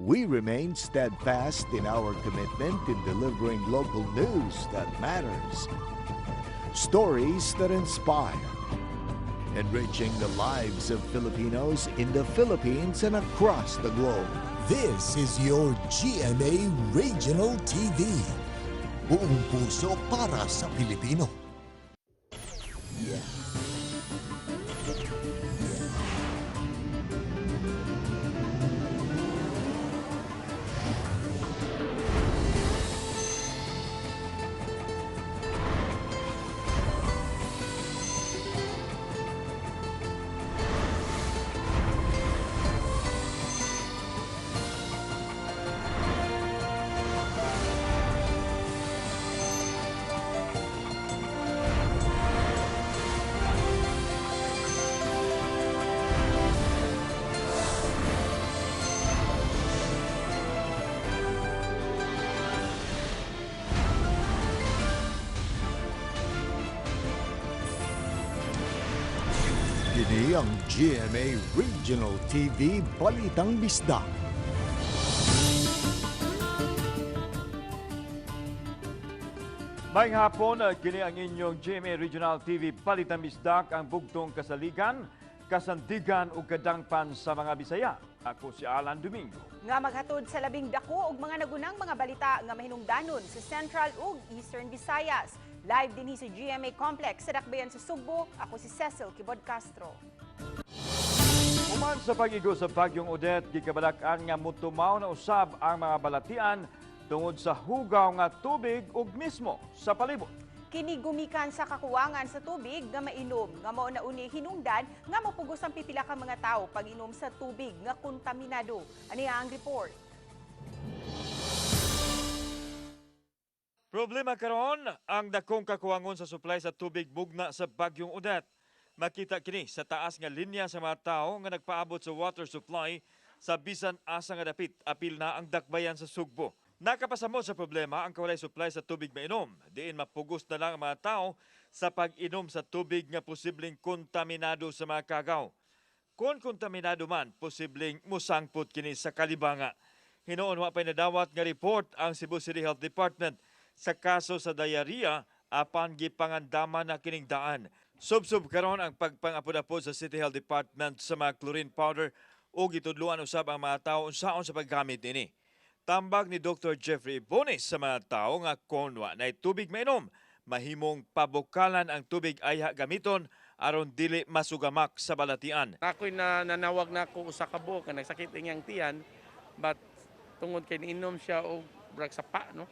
We remain steadfast in our commitment in delivering local news that matters, stories that inspire, enriching the lives of Filipinos in the Philippines and across the globe. This is your GMA Regional TV. Buong puso para sa Pilipino. Kini ang GMA Regional TV Balitang Bisdak. Maayong hapon, kini ang inyong GMA Regional TV Balitang Bisdak, ang bugtong kasaligan, kasandigan ug kadangpan sa mga Bisaya. Ako si Alan Domingo. Nga maghatod sa labing dako ug mga nagunang mga balita nga mahinungdanon sa Central ug Eastern Visayas. Live dinhi sa GMA Complex sa Dakbayan sa Sugbo, ako si Cecil Kibod Castro. Human sa pag-igo sa Bagyong Odette, gikabalak-an nga mutumaw na usab ang mga balatian tungod sa hugaw nga tubig ug mismo sa palibot. Kini gumikan sa kakuwangan sa tubig nga mainom nga mao na uni hinungdan nga mapugos ang pipila ka mga tawo pag-inom sa tubig nga kontaminado. Ani ang report. Problema karon ang dakong kakuwangon sa supply sa tubig bugna sa Bagyong Odette. Makita kini sa taas nga linya sa mga tao nga nagpaabot sa water supply sa bisan asa nga dapit, apil na ang dakbayan sa Sugbo. Nakapasamot sa problema ang kawalay supply sa tubig mainom. Diin mapugos na lang ang mga tao sa pag-inom sa tubig nga posibleng kontaminado sa mga kagaw. Kung kontaminado man, posibleng musangpot kini sa kalibanga. Hinuon wa pa'y nadawat nga report ang Cebu City Health Department sa kaso sa diarrhea apan gipangandaman na kining daan. Subsub karon ang pagpangapod-apod sa City Health Department sa mga chlorine powder o gitudluan usab ang mga tao unsaon sa paggamit ini. Tambag ni Dr. Jeffrey Bonis sa mga tao nga kon wa nay tubig mainom, mahimong pabukalan ang tubig ayha gamiton aron dili masugamak sa balatian. Ako'y na, nanawag na ako usa ka buok nga nagsakit iyang tiyan, but tungod kay niinom siya og brag sapa, no.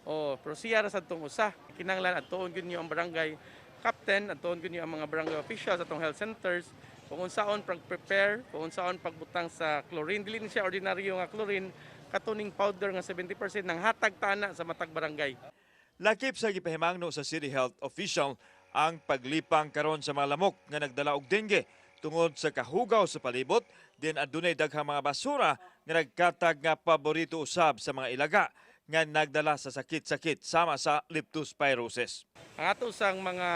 Oh, pero siya ra sad tong usa. Kinahanglan adtuon gyud niyo ang barangay captain, adtuon gyud niyo ang mga barangay officials atong health centers kung unsaon pag-prepare, kung unsaon pagbutang sa chlorine. Dili ni siya ordinaryo nga chlorine, katuning powder nga 70% nang hatag tana sa matag barangay. Lakip sa gipahimangno sa City Health official ang paglipang karon sa mga lamok nga nagdala og dengue tungod sa kahugaw sa palibot, din adunay daghang mga basura nga nagkatag nga paborito usab sa mga ilaga nga nagdala sa sakit-sakit sama sa leptospirosis. Ang ato sang mga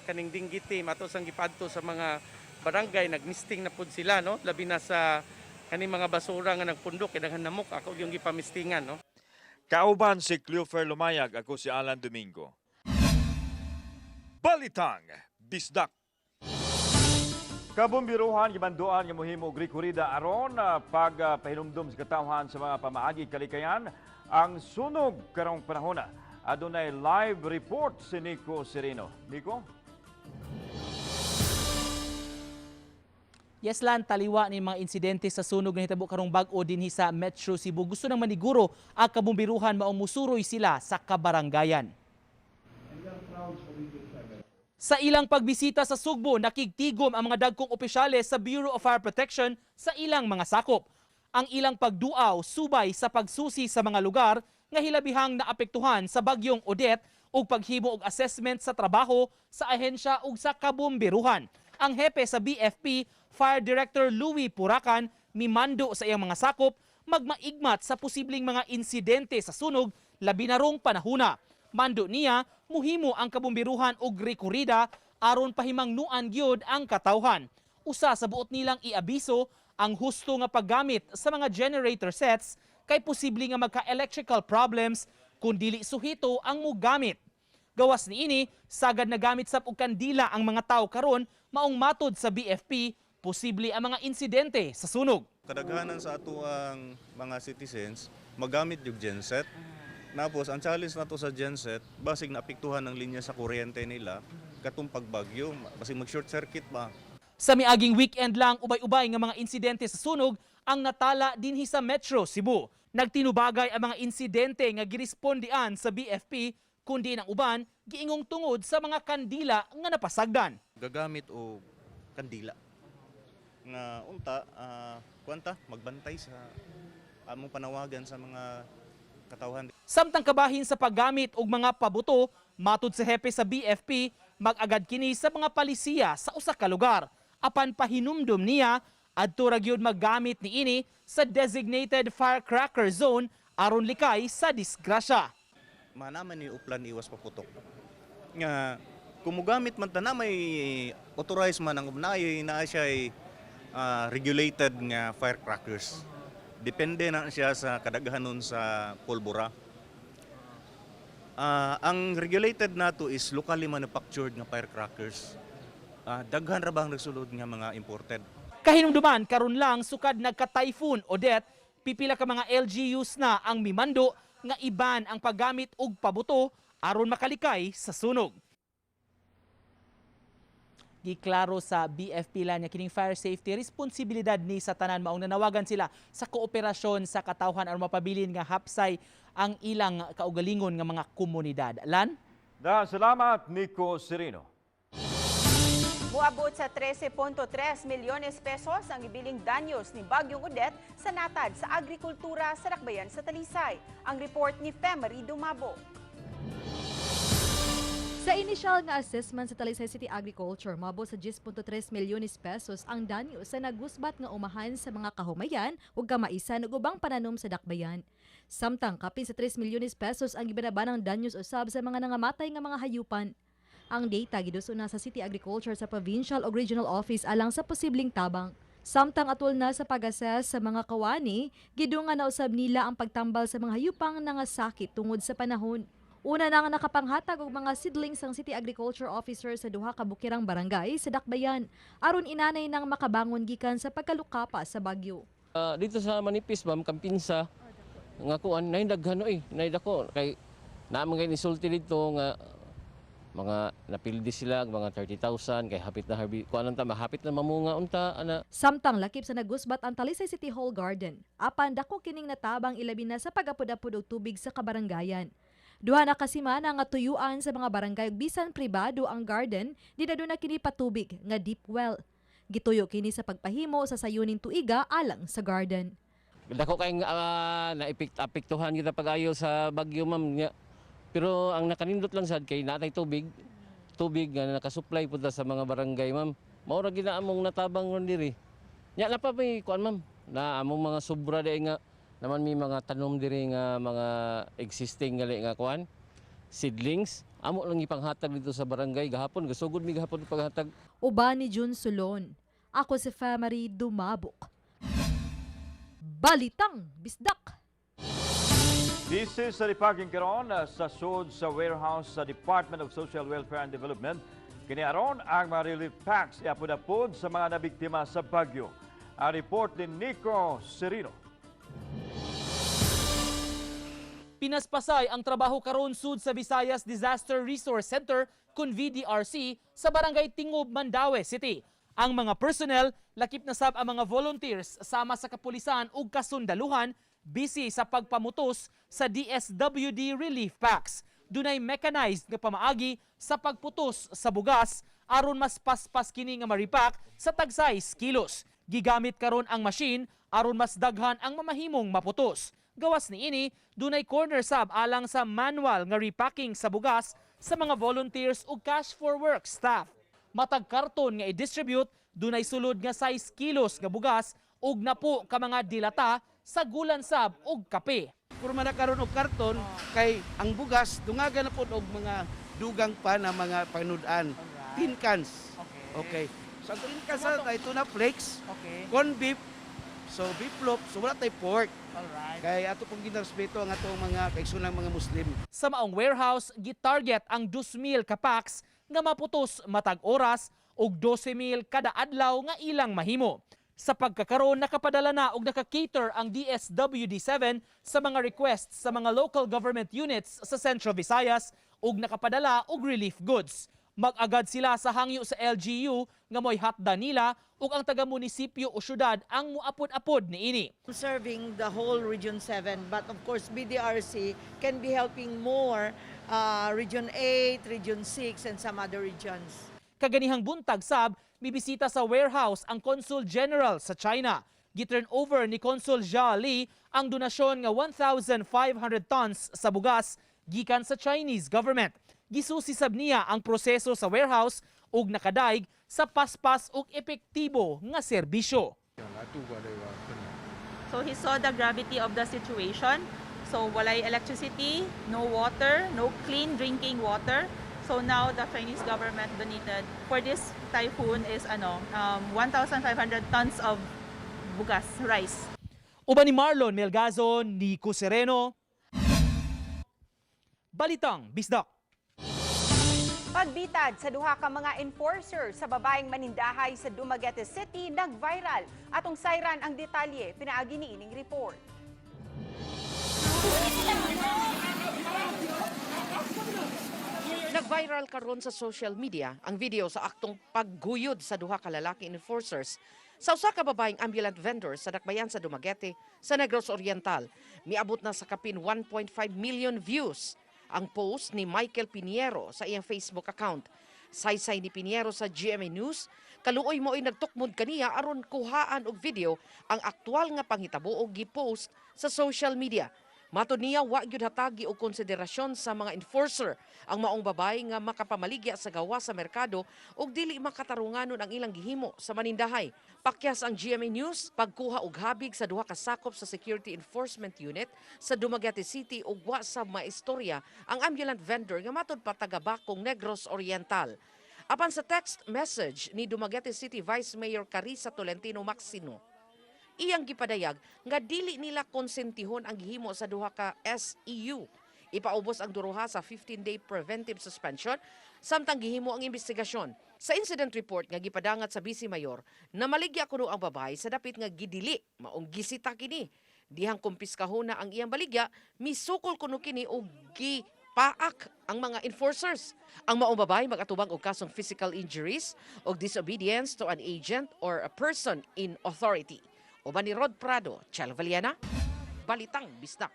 kaning dengue team, ato sang gipadto sa mga barangay, nagmisting na pud sila, no, labi na sa kaning mga basura nga nagpundok kay daghan namok, ako yung gipamistingan, no. Kauban si Cleofer Lumayag, ako si Alan Domingo. Balitang Bisdak. Kabumbiruhan gimanduan nga mohimo og rekorida aron pagpahinumdum sa katawhan sa mga pamaagi kalikayan ang sunog karong panahona. Adunay live report si Nico Sereno. Nico? Yes, Lan, taliwa ni mga insidente sa sunog nga nahitabo karong bag-o dinhi sa Metro Cebu. Gusto nang maniguro ang kabumbiruhan maong musuroy sila sa kabaranggayan. Sa ilang pagbisita sa Sugbo, nakigtigom ang mga dagkong opisyales sa Bureau of Fire Protection sa ilang mga sakop. Ang ilang pagduaw subay sa pagsusi sa mga lugar nga hilabihang naapektuhan sa bagyong Odette ug paghimo og assessment sa trabaho sa ahensya ug sa kabumbiruhan. Ang hepe sa BFP, Fire Director Louis Puracan, mimando sa iyang mga sakop magmaigmat sa posibleng mga insidente sa sunog labi na rong panahuna. Mando niya, muhimo ang kabumbiruhan og rekorida aron pahimangnuan gyud ang katawhan. Usa sa buot nilang iabiso ang husto nga paggamit sa mga generator sets kay posible nga magka-electrical problems kung dili suhito ang mugamit. Gawas niini, sagad na gamit sab og kandila ang mga tao karon, maong matod sa BFP, posible ang mga insidente sa sunog. Kadaghanan sa ato ang mga citizens magamit yung genset. Tapos ang challenge nato sa genset, basig naapektuhan ang linya sa kuryente nila katong pagbagyo, basig mag short circuit ba. Sa miaging weekend lang, ubay-ubay nga mga insidente sa sunog ang natala dinhi sa Metro Cebu. Nagtinubagay ang mga insidente nga girespondian sa BFP, kundi ang uban giingong tungod sa mga kandila nga napasagdan. Gagamit og kandila nga unta kuanta magbantay sa among panawagan sa mga katawhan. Samtang kabahin sa paggamit og mga pabuto, matud sa hepe sa BFP, mag-agad kini sa mga palisiya sa usa ka lugar. Apan pahinumdum niya, adto ra gyud maggamit niini sa designated firecracker zone aron likay sa disgrasya. Manaman ni uplan iwas paputok. Nga kung mogamit man ta na may authorized man ang naay naa siya regulated nga firecrackers. Depende na siya sa kadaghanon sa pulbura. Ang regulated nato is locally manufactured nga firecrackers. Daghan ra bang nagsulod nga mga imported. Kahinumduman karon lang sukad nagka-typhoon Odette, pipila ka mga LGUs na ang mimando nga iban ang paggamit og pabuto aron makalikay sa sunog. Giklaro sa BFP lan nga kining fire safety responsibilidad ni sa tanan, maong nanawagan sila sa kooperasyon sa katawhan aron mapabilin nga hapsay ang ilang kaugalingon nga mga komunidad. Lan? Da, salamat, Nico Serino. Muabot sa 13.3 milyones pesos ang ibiling danyos ni Bagyong Odette sa natad sa agrikultura sa Dakbayan sa Talisay. Ang report ni Femery Dumabo. Sa inisyal nga assessment sa Talisay City Agriculture, moabot sa 10.3 milyones pesos ang danyo sa nagusbat nga umahan sa mga kahumayan ug kamaisan ug ubang pananom sa dakbayan. Samtang kapin sa 3 milyones pesos ang gibanabanang danyos usab sa mga nangamatay nga mga hayupan. Ang data giduso na sa City Agriculture sa provincial o regional office alang sa posibleng tabang. Samtang atol na sa pag-assess sa mga kawani, gidungan na usab nila ang pagtambal sa mga hayupang nangasakit tungod sa panahon. Una na nga nakapanghatag og mga seedlings ang City Agriculture Officer sa duha ka bukirang barangay sa Dakbayan aron inanay nang makabangon gikan sa pagkalukapa sa bagyo. Dito sa Manipis, ma'am, Kampinsa, nga kuan, nay daghan oy, nay dako kay naa man kay nisulti dito nga mga napildi sila mga 30,000 kay hapit na harbi kuan ta mahapit na mamunga unta ana. Samtang lakip sa nagusbat ang Talisay City Hall Garden, apan dako kining natabang ilabi na sa pagapod-apod og tubig sa kabarangayan. Duha na ka semana nga tuyuan sa mga barangay ug bisan pribado ang garden, di na na kini patubig nga deep well. Gituyo kini sa pagpahimo sa sayuning tuiga alang sa garden. Dako kay naapektuhan kita pag-ayo sa bagyo, ma'am, nga. Pero ang nakanindot lang sad kay natay tubig, tubig nga nakasupply pud ta sa mga barangay, ma'am. Mao ra gina among natabang ron diri. Nya na pa may kuan, ma'am, na among mga sobra di nga naman may mga tanom diri nga mga existing gali nga kuan seedlings amo lang ipanghatag dito sa barangay gahapon, gasugod mi gahapon paghatag. Uban ni Jun Solon. Ako si Famary Dumabok. Balitang Bisdak! This is sa lipaging karon sa sud sa warehouse sa Department of Social Welfare and Development. Kini aron ang mga relief packs iapod-apod sa mga nabiktima sa bagyo. Ang report ni Nico Serino. Pinaspasay ang trabaho karon sud sa Visayas Disaster Resource Center kun VDRC sa Barangay Tingob, Mandaue City. Ang mga personnel, lakip na sab ang mga volunteers sama sa kapulisan ug kasundaluhan, busy sa pagpamutos sa DSWD relief packs. Dunay mechanized nga pamaagi sa pagputos sa bugas aron mas paspas kini nga maripak sa tag 6 kilos. Gigamit karon ang machine aron mas daghan ang mamahimong maputos. Gawas niini, dunay corner sab alang sa manual nga repacking sa bugas sa mga volunteers ug cash for work staff. Matag karton nga i-distribute, dunay sulod nga 6 kilos nga bugas ug napo ka mga dilata sa gulan sab ug kape. Purma na karon og karton kay ang bugas dungagan na pod og mga dugang pa na mga panudan. Tin cans. Okay. So ang tin cans na ito na flakes, corned beef, So beef loaf, so wala tay pork. Alright. Kay ato pong ginarespeto ang atong mga kaigsunan mga Muslim. Sa maong warehouse, gitarget ang 2,000 ka packs nga maputos matag oras ug 12,000 kada adlaw nga ilang mahimo. Sa pagkakaroon, nakapadala na og naka-cater ang DSWD-7 sa mga requests sa mga local government units sa Central Visayas ug nakapadala og relief goods. Mag-agad sila sa hangyo sa LGU nga mo'y hatda nila ug ang taga-munisipyo o syudad ang muapod-apod niini. Serving the whole Region 7, but of course BDRC can be helping more Region 8, Region 6, and some other regions. Kaganihang buntag sab, mibisita sa warehouse ang Consul General sa China. Giturn over ni Consul Jia Li ang donasyon nga 1,500 tons sa bugas gikan sa Chinese government. Gisusi sab niya ang proseso sa warehouse ug nakadaig sa paspas ug epektibo nga serbisyo. So he saw the gravity of the situation. So walay electricity, no water, no clean drinking water. So now the Chinese government donated for this typhoon is 1,500 tons of bugas, rice. Uban ni Marlon Melgazon, Nico Sereno. Balitang Bisdak. Pagbitad sa duha ka mga enforcer sa babaeng manindahay sa Dumaguete City nag-viral. Atong sayran ang detalye pinaagi ni ining report. Nag-viral karon sa social media ang video sa aktong pagguyod sa duha ka lalaki enforcers sa usa ka babaeng ambulant vendor sa dakbayan sa Dumaguete sa Negros Oriental. Miabot na sa kapin 1.5 million views ang post ni Michael Piniero sa iyang Facebook account. Saysay ni Piniero sa GMA News, kaluoy mo ay nagtukmod kaniya aron kuhaan og video ang aktual nga panghitabo og gipost sa social media. Matod niya, wa gyud hatagi og konsiderasyon sa mga enforcer ang maong babay nga makapamaligya sa gawa sa merkado ug dili makatarunganon ang ilang gihimo sa manindahay. Pakyas ang GMA News pagkuha og habig sa duha ka sakop sa Security Enforcement Unit sa Dumaguete City ug wa sa maistorya ang ambulant vendor nga matud pa taga Bakong, Negros Oriental. Apan sa text message ni Dumaguete City Vice Mayor Carissa Tolentino Maxino, iyang gipadayag nga dili nila konsentihon ang gihimo sa duha ka SEU. Ipaubos ang duruha sa 15-day preventive suspension samtang gihimo ang investigasyon. Sa incident report nga gipadangat sa Vice Mayor, namaligya kuno ang babae sa dapit nga gidili, maong gisita kini. Dihang kumpiskahon na ang iyang baligya, misukol kuno kini og gipaak ang mga enforcers. Ang maong babae magatubang og kasong physical injuries og disobedience to an agent or a person in authority. Uban ni Rod Prado, Chelo Valiana, Balitang Bisdak.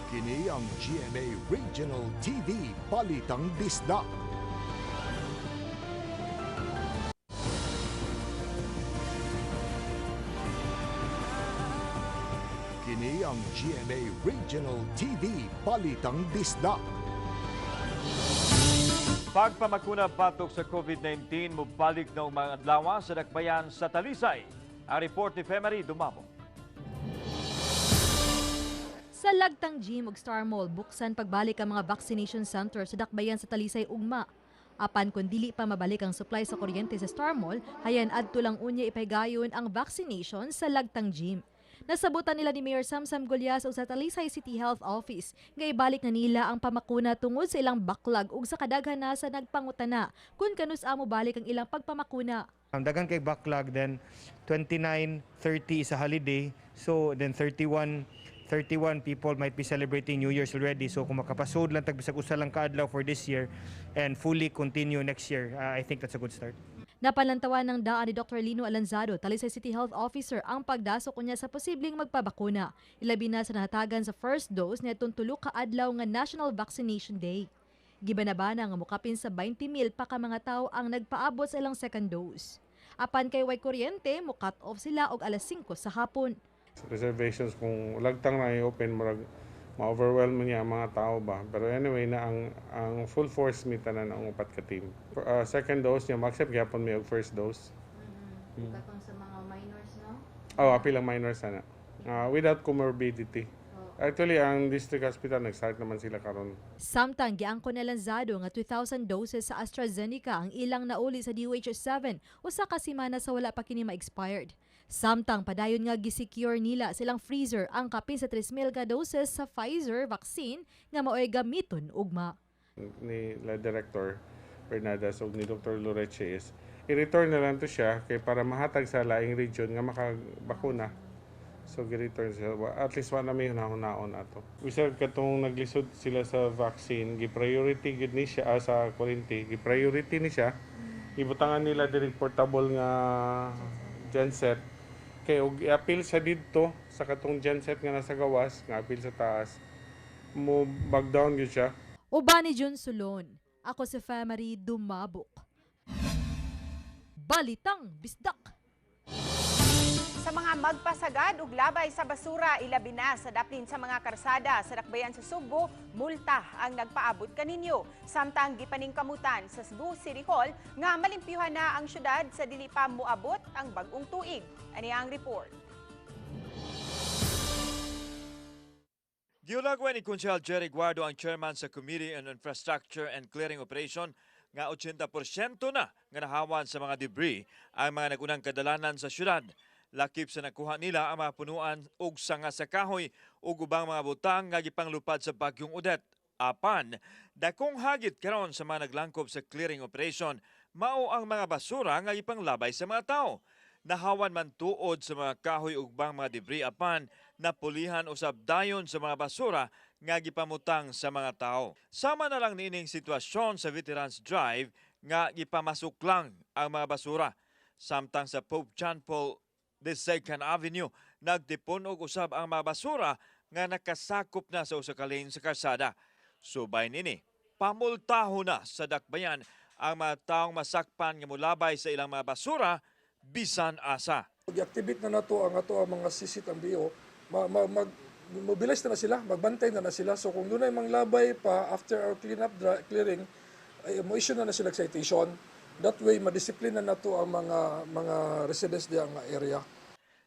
Kini ang GMA Regional TV Balitang Bisdak. Kini ang GMA Regional TV Balitang Bisdak. Pagpamakuna batok sa COVID-19, mubalik na mga adlaw sa dakbayan sa Talisay. Ang report ni Femery Dumamo. Sa Lagtang Gym ug Star Mall, buksan pagbalik ang mga vaccination center sa dakbayan sa Talisay ugma. Apan kung dili pa mabalik ang supply sa kuryente sa Star Mall, hayan adto lang unya ipahigayon ang vaccination sa Lagtang Gym. Nasabutan nila ni Mayor Samsam Golias ug sa Talisay City Health Office nga ibalik na nila ang pamakuna tungod sa ilang backlog ug sa kadaghan na sa nagpangutana kung kanus-a mobalik ang ilang pagpamakuna. Ang daghan kay backlog, then 29, 30 is a holiday. So then 31 people might be celebrating New Year's already. So kung makapasod lang tag bisag usa lang kaadlaw for this year and fully continue next year, I think that's a good start. Napalantawan ng daan ni Dr. Lino Alanzado, Talisay City Health Officer, ang pagdasok niya sa posibleng magpabakuna. Ilabi na sa nahatagan sa first dose niadtong tulo ka adlaw nga National Vaccination Day. Gibanabana nga mukapin sa 20,000 pa ka mga tawo ang nagpaabot sa ilang second dose. Apan kay way kuryente, mo cut off sila og alas 5 sa hapon. Reservations kung lagtang na i-open, murag ma-overwhelm niya ang mga tao ba. Pero anyway na ang full force mi tanan ang upat ka team. Second dose niya, ma-accept gyapon mi og first dose. Katong sa mga minors, no? Oh, apil ang minors ana. Without comorbidity. Actually, ang district hospital nag-start naman sila karon. Samtang giangkon ni Alanzado nga 2,000 doses sa AstraZeneca ang ilang nauli sa DOH-7 usa ka semana sa wala pa kini ma-expired. Samtang padayon nga gisecure nila silang freezer ang kapin sa 3,000 ka doses sa Pfizer vaccine nga maoy gamiton ugma. Ni la Director Bernadas ug ni Dr. Loreche is i-return na lang to siya kay para mahatag sa laing region nga makabakuna. So gi-return siya. At least wa na may hunahunaon ato. Bisag katong naglisod sila sa vaccine, gi-priority gid ni siya sa kuryente, gi-priority ni siya. Ibutangan nila diri portable nga genset kay og i-appeal siya didto sa katong genset nga nasa gawas nga apil sa taas mo back down gyud siya. Uban ni Jun Sulon. Ako si Femary Dumabok. Balitang Bisdak. Sa mga magpasagad ug labay sa basura, ilabi na sa daplin sa mga karsada sa dakbayan sa Sugbo, multa ang nagpaabot kaninyo. Samtang gipaningkamutan sa Cebu City Hall nga malimpyuhan na ang syudad sa dili pa moabot ang bag-ong tuig. Ani ang report. Giulagway ni Konsehal Jerry Guardo, ang chairman sa Committee on Infrastructure and Clearing Operation, nga 80% na nga nahawan sa mga debris ang mga nagunang kadalanan sa syudad. Lakip sa nakuha nila ang mga punuan ug sanga sa kahoy ug ubang mga butang nga gipanglupad sa bagyong Odette. Apan, dakong hagit karon sa mga naglangkob sa clearing operation mao ang mga basura nga gipanglabay sa mga tao. Nahawan man tuod sa mga kahoy ug ubang mga debris, apan napulihan usab dayon sa mga basura nga gipamutang sa mga tao. Sama na lang niining sitwasyon sa Veterans Drive nga gipamasuklang ang mga basura. Samtang sa Pope John Paul II Avenue, nagtipon og usab ang mga basura nga nakasakop na sa usa ka lane sa karsada. Subay nini, pamultaho na sa dakbayan ang mga taong masakpan nga mulabay sa ilang mga basura bisan asa. I-activate na nato ang ato ang mga CCTMBO, mag mobilize na na sila, magbantay na na sila. So kung dunay manglabay pa after our cleanup clearing, ay mo-issue na na sila citation. That way madisiplina na nato ang mga residents diya nga area.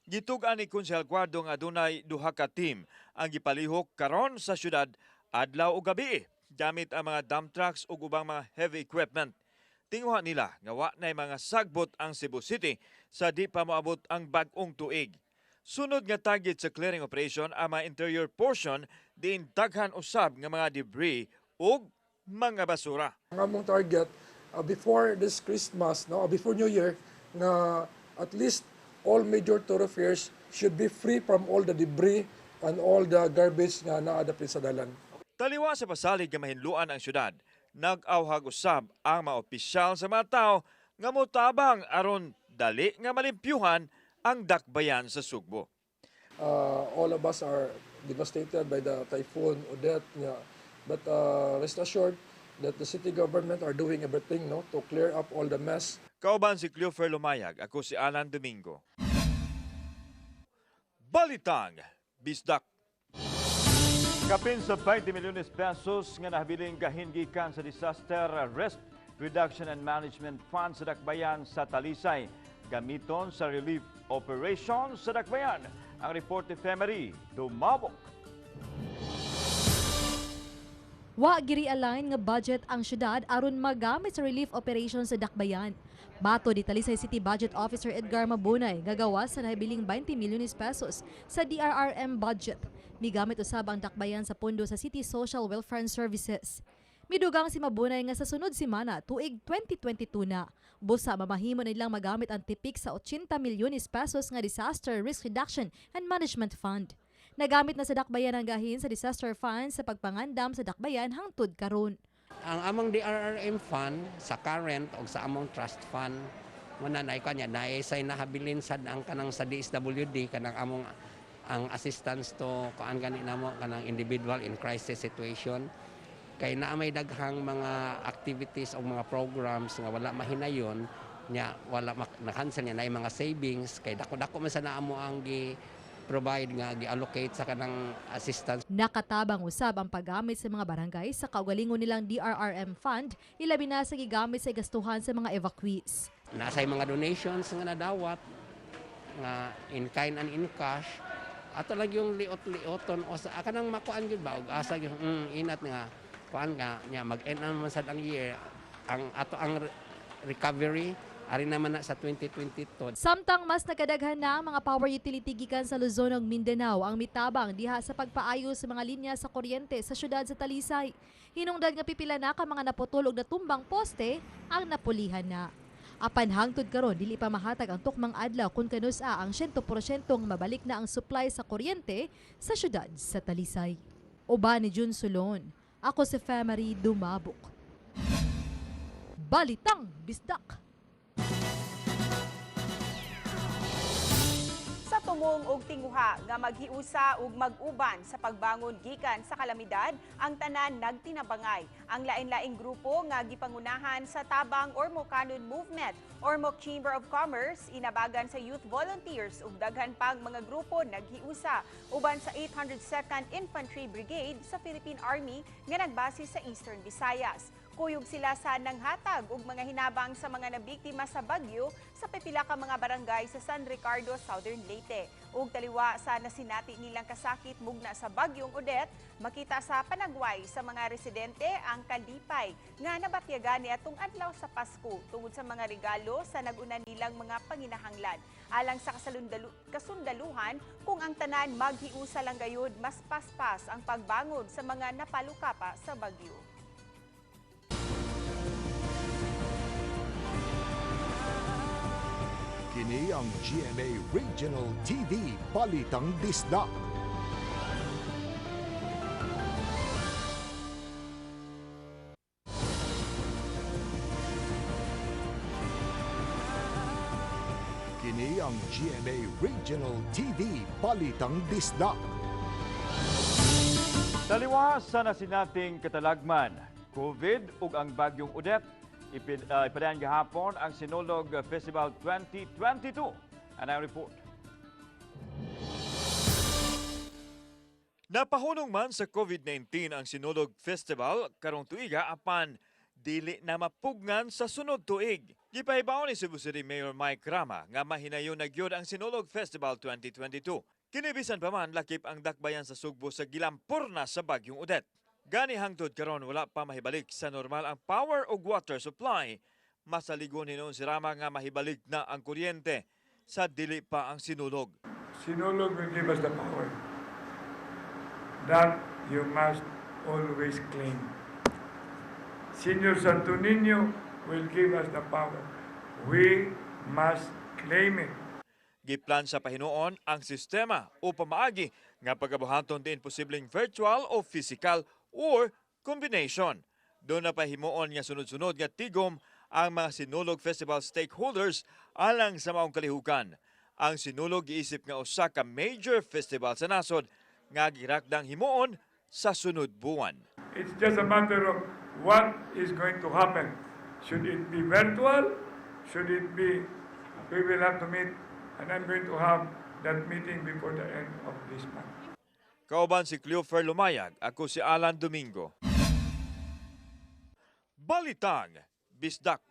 Gitug-an ni Konsehal Guardo nga adunay duha ka team ang gipalihok karon sa syudad adlaw ug gabi gamit ang mga dump trucks ug ubang mga heavy equipment. Tinguha nila nga wa nay mga sagbot ang Cebu City sa di pa moabot ang bag-ong tuig. Sunod nga target sa clearing operation ang mga interior portion diin daghan usab nga mga debris ug mga basura. Ang among target before this Christmas, no, before New Year, nga at least all major thoroughfares should be free from all the debris and all the garbage nga naa dapit sa dalan. Taliwa sa pasalig nga mahinluan ang syudad, nag-awhag usab ang mga opisyal sa mga tao nga motabang aron dali nga malimpyuhan ang dakbayan sa Sugbo. All of us are devastated by the Typhoon Odette. Nga. But rest assured that the city government are doing everything, no, to clear up all the mess. Kauban si Cleofer Lumayag, ako si Alan Domingo. Balitang Bisdak. Kapin sa 20 milyones pesos nga nahabiling gahin gikan sa Disaster Risk Reduction and Management Fund sa Dakbayan sa Talisay gamiton sa relief operation sa Dakbayan. Ang report ni Femery Dumabok. Wa gi-realign nga budget ang syudad aron magamit sa relief operation sa Dakbayan. Matod ni Talisay City Budget Officer Edgar Mabunay, gagawas sa nahabiling 20 milyones pesos sa DRRM budget. Migamit usab ang Dakbayan sa pondo sa City Social Welfare and Services. Midugang si Mabunay nga sa sunod semana, tuig 2022 na, busa mamahimo nilang magamit ang tipik sa 80 milyones pesos nga Disaster Risk Reduction and Management Fund. Nagamit na sa Dakbayan ang gahin sa disaster fund sa pagpangandam sa Dakbayan hangtod karon. Ang among DRRM fund sa current o sa among trust fund mo na nay kanya naesay nahabilin sad ang kanang sa DSWD, kanang among ang assistance to kuan gani namo, kanang individual in crisis situation, kay naa may daghang mga activities o mga programs nga wala mahinayon nya, wala na-cancel niya, naay mga savings kay dako-dako man sa naamo ang gi provide nga gi-allocate sa kanang assistance. Nakatabang usab ang paggamit sa mga barangay sa kaugalingon nilang DRRM fund, ilabi na sa gigamit sa gastuhan sa mga evacuees. Nasay mga donations nga nadawat nga in kind and in cash. Ato lang yung liot-lioton o sa kanang makuan gyud ba og asa gyud inat nga kuan nga nya mag-end naman sad ang year ang ato ang recovery ari naman na sa 2022. Samtang mas nagkadaghan na ang mga power utility gikan sa Luzon ug Mindanao ang mitabang diha sa pagpaayo sa mga linya sa kuryente sa syudad sa Talisay. Hinungdan nga pipila na ka mga naputol og natumbang poste ang napulihan na. Apan hangtod karon dili pa mahatag ang tukmang adlaw kung kanus-a ang 100% nga mabalik na ang supply sa kuryente sa syudad sa Talisay. Uban ni Jun Solon, ako si Femery Dumabok. Balitang Bisdak. Sa tumong og tinguha nga maghiusa ug mag-uban sa pagbangon gikan sa kalamidad, ang tanan nagtinabangay. Ang lain-laing grupo nga gipangunahan sa Tabang Ormocanon Movement, Ormoc Chamber of Commerce, inabagan sa Youth Volunteers ug daghan pang mga grupo naghiusa uban sa 802nd Infantry Brigade sa Philippine Army nga nagbase sa Eastern Visayas. Kuyog sila sa nanghatag og mga hinabang sa mga nabiktima sa bagyo sa pipila ka mga barangay sa San Ricardo, Southern Leyte. Ug taliwa sa nasinati nilang kasakit mugna sa bagyong Odette, makita sa panagway sa mga residente ang kalipay nga nabatyagan ni atong adlaw sa Pasko tungod sa mga regalo sa naguna nilang mga panginahanglan. Alang sa kasundaluhan, kung ang tanan maghiusa lang gayud, mas paspas ang pagbangon sa mga napalukapa sa bagyo. Kini ang GMA Regional TV Balitang Bisdak. Kini ang GMA Regional TV Balitang Bisdak. Taliwa sa nasinating katalagman, COVID ug ang bagyong Odette, ipadayon gahapon ang Sinulog Festival 2022. And I report. Napahunong man sa COVID-19 ang Sinulog Festival karong tuiga apan dili na mapugnan sa sunod tuig. Gipahibaw ni Cebu City Mayor Mike Rama nga mahinayon na gyud ang Sinulog Festival 2022. Kini bisan pa man lakip ang dakbayan sa Sugbo sa gilampurna sa bagyong Odette. Gani hangtod karon wala pa mahibalik sa normal ang power ug water supply. Masaligon hinuon si Rama nga mahibalik na ang kuryente sa dili pa ang Sinulog. Sinulog will give us the power that you must always claim. Senior Santo Niño will give us the power. We must claim it. Giplan sa pahinuon ang sistema o pamaagi nga pagabuhaton din posibleng virtual o physical or combination. Doon na pahimuon nga sunod-sunod nga tigom ang mga Sinulog Festival stakeholders alang sa maong kalihukan. Ang Sinulog giisip nga usa ka major festival sa nasod nga girakdang himuon sa sunod buwan. It's just a matter of what is going to happen. Should it be virtual? Should it be, we will have to meet, and I'm going to have that meeting before the end of this month. Kauban si Cleofer Lumayag, ako si Alan Domingo. Balitang Bisdak.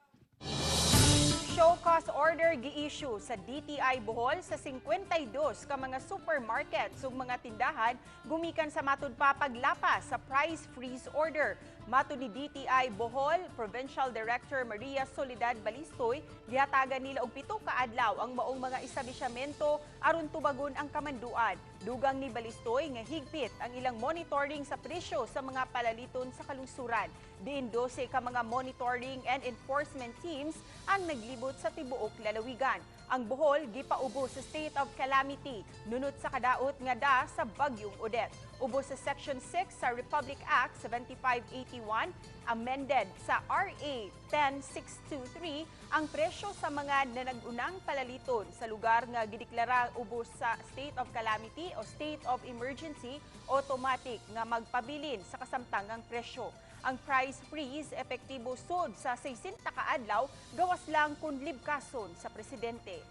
Show cause order gi-issue sa DTI Bohol sa 52 ka mga supermarkets ug mga tindahan gumikan sa matud pa paglapas sa price freeze order. Matud ni DTI Bohol Provincial Director Maria Soledad Balistoy, gihatagan nila og 7 ka adlaw ang maong mga establishmento aron tubagon ang kamanduan. Dugang ni Balistoy nga higpit ang ilang monitoring sa presyo sa mga palaliton sa kalungsuran. Diin 12 ka mga monitoring and enforcement teams ang naglibot sa tibuok lalawigan. Ang Bohol gipaubos sa state of calamity nunot sa kadaot nga da sa bagyong Odette. Ubos sa Section 6 sa Republic Act 7581 amended sa RA 10623 ang presyo sa mga nanag-unang palaliton sa lugar nga gideklara ubos sa state of calamity o state of emergency automatic nga magpabilin sa kasamtangang presyo. Ang price freeze epektibo sud sa 60 ka adlaw gawas lang kun libkason sa presidente.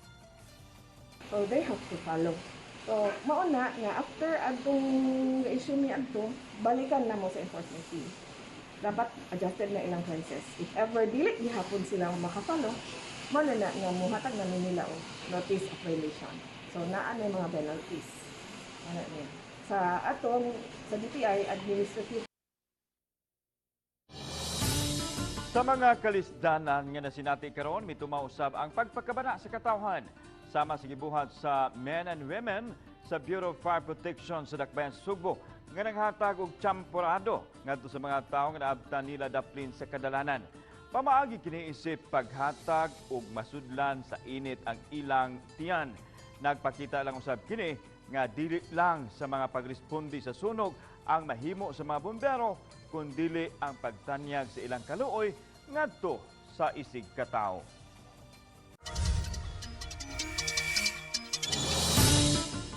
So they have to follow. So mauna nga after adtong issue ni adto, balikan na mo sa enforcement team. Dapat adjusted na ilang prices. If ever dili gihapon sila makafollow, mao na nga muhatag na nila og notice of violation. So naa na mga penalties. Ano niya. Sa atong sa DTI administrative. Sa mga kalisdanan nga nasinati karon, mitumaw usab ang pagpakabana sa katawhan sama sa gibuhat sa men and women sa Bureau of Fire Protection sa Dakbayan Sugbo nga nanghatag og champorado ngadto sa mga tawo nga naabtan nila daplin sa kadalanan. Pamaagi kini isip paghatag og masudlan sa init ang ilang tiyan. Nagpakita lang usab kini nga dili lang sa mga pagresponde sa sunog ang mahimo sa mga bumbero, kundili ang pagtanyag sa ilang kaluoy ngadto sa isig katawo.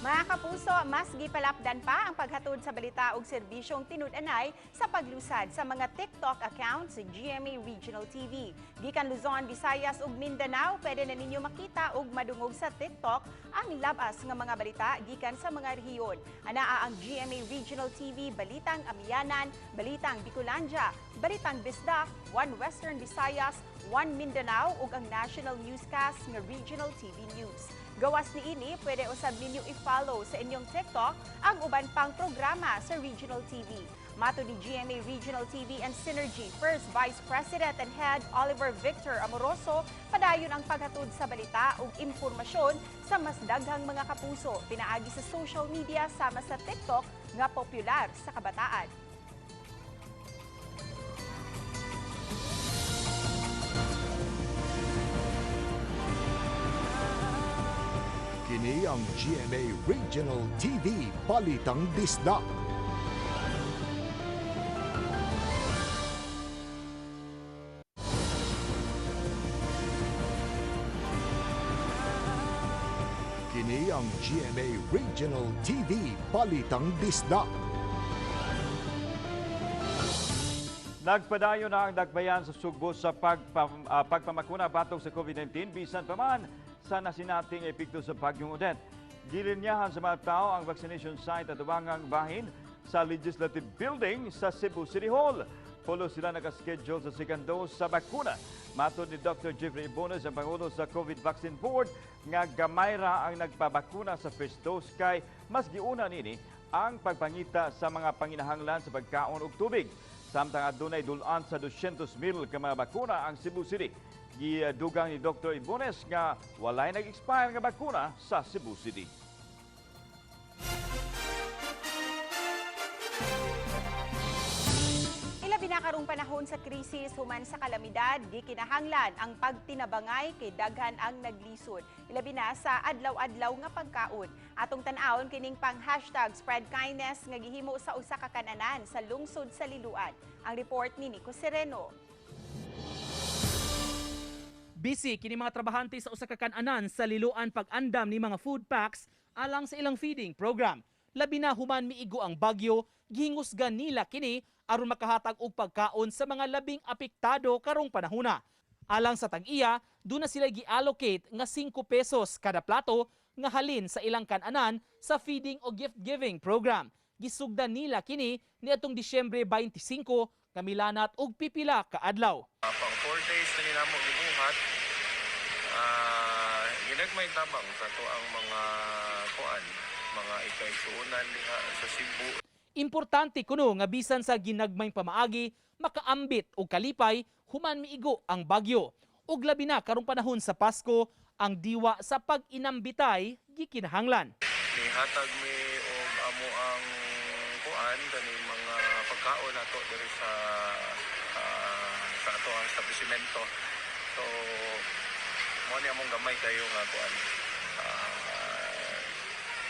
Mga kapuso, mas gipalapdan pa ang paghatod sa balita ug serbisyong tinud-anay sa paglusad sa mga TikTok account sa GMA Regional TV. Gikan Luzon, Visayas ug Mindanao, pwede na ninyo makita ug madungog sa TikTok ang labas nga mga balita gikan sa mga rehiyon. Anaa ang GMA Regional TV, Balitang Amihanan, Balitang Bicolandia, Balitang Bisdak, One Western Visayas, One Mindanao ug ang National Newscast nga Regional TV News. Gawas niini, pwede usab ninyo i-follow sa inyong TikTok ang uban pang programa sa Regional TV. Matod ni GMA Regional TV and Synergy First Vice President and Head Oliver Victor Amoroso, padayon ang paghatod sa balita ug impormasyon sa mas daghang mga kapuso pinaagi sa social media sama sa TikTok nga popular sa kabataan. Kini ang GMA Regional TV Balitang Bisdak. Kini ang GMA Regional TV Balitang Bisdak. Nagpadayon na ang dakbayan sa Sugbo sa pagpamakuna batok sa COVID-19 bisan pa man sa nasinating epekto sa Bagyong Odette. Gilinyahan sa mga tao ang vaccination site at ubangang bahin sa Legislative Building sa Cebu City Hall. Pulo sila nakaschedule sa second dose sa bakuna. Matod ni Dr. Jeffrey Ibones, ang Pangulo sa COVID Vaccine Board, nga gamay ra ang nagpabakuna sa first dose kay mas giuna nini ang pagpangita sa mga panginahanglan sa pagkaon og tubig. Samtang adunay dulan sa 200,000 ka mga bakuna ang Cebu City. Gidugang ni Dr. Ibones nga walay nag-expire nga bakuna sa Cebu City. Ilabi na karong panahon sa krisis human sa kalamidad, gikinahanglan ang pagtinabangay kay daghan ang naglisod. Ilabi na sa adlaw-adlaw nga pagkaon. Atong tan-awon kining pang hashtag spread kindness nga gihimo sa usa ka kananan sa lungsod sa Liluan. Ang report ni Nico Sereno. Busy kini mga trabahante sa usa ka kananan sa Liluan pag-andam ni mga food packs alang sa ilang feeding program. Labi na human miigo ang bagyo, gihingusgan nila kini aron makahatag og pagkaon sa mga labing apektado karong panahona. Alang sa tag-iya, doon na sila gi-allocate nga 5 pesos kada plato nga halin sa ilang kananan sa feeding o gift-giving program. Gisugdan nila kini niadtong Disyembre 25 nga milanat og pipila ka adlaw. Pang 4 days na namo gibuhat, ginagmay tabang sa to ang mga kuan, mga ikaigsuonan diha sa Cebu. Importante kuno nga bisan sa ginagmayng pamaagi, makaambit og kalipay human miigo ang bagyo. Ug labi na karong panahon sa Pasko, ang diwa sa pag-inambitay gikinahanglan. Nihatag mi og amo ang kuan kaning mga pagkaon nato diri sa ato ang establishmento. So mo ni among gamay kayo nga kuan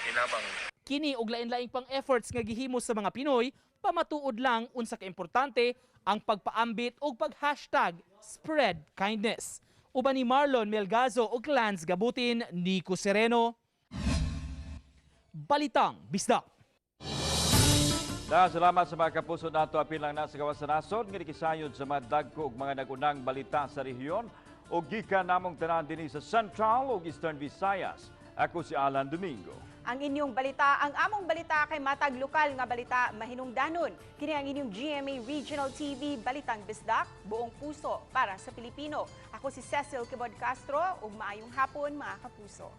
inabang. Kini og lain-laing pang efforts nga gihimo sa mga Pinoy, pamatuod lang unsa ka importante ang pagpaambit og pag-hashtag spread kindness. Uban ni Marlon Melgazo og Lance Gabutin, Nico Sereno. Balitang Bisdak. Daghang salamat sa mga kapuso nato, apil lang na sa gawas sa nasod nga nikisayod sa mga dagko ug mga nagunang balita sa rehiyon ug gikan namong tanan dinhi sa Central ug Eastern Visayas. Ako si Alan Domingo. Ang inyong balita, ang among balita kay matag lokal nga balita mahinungdanon. Kini ang inyong GMA Regional TV Balitang Bisdak, buong puso para sa Pilipino. Ako si Cecil Quibod Castro ug maayong hapon mga kapuso.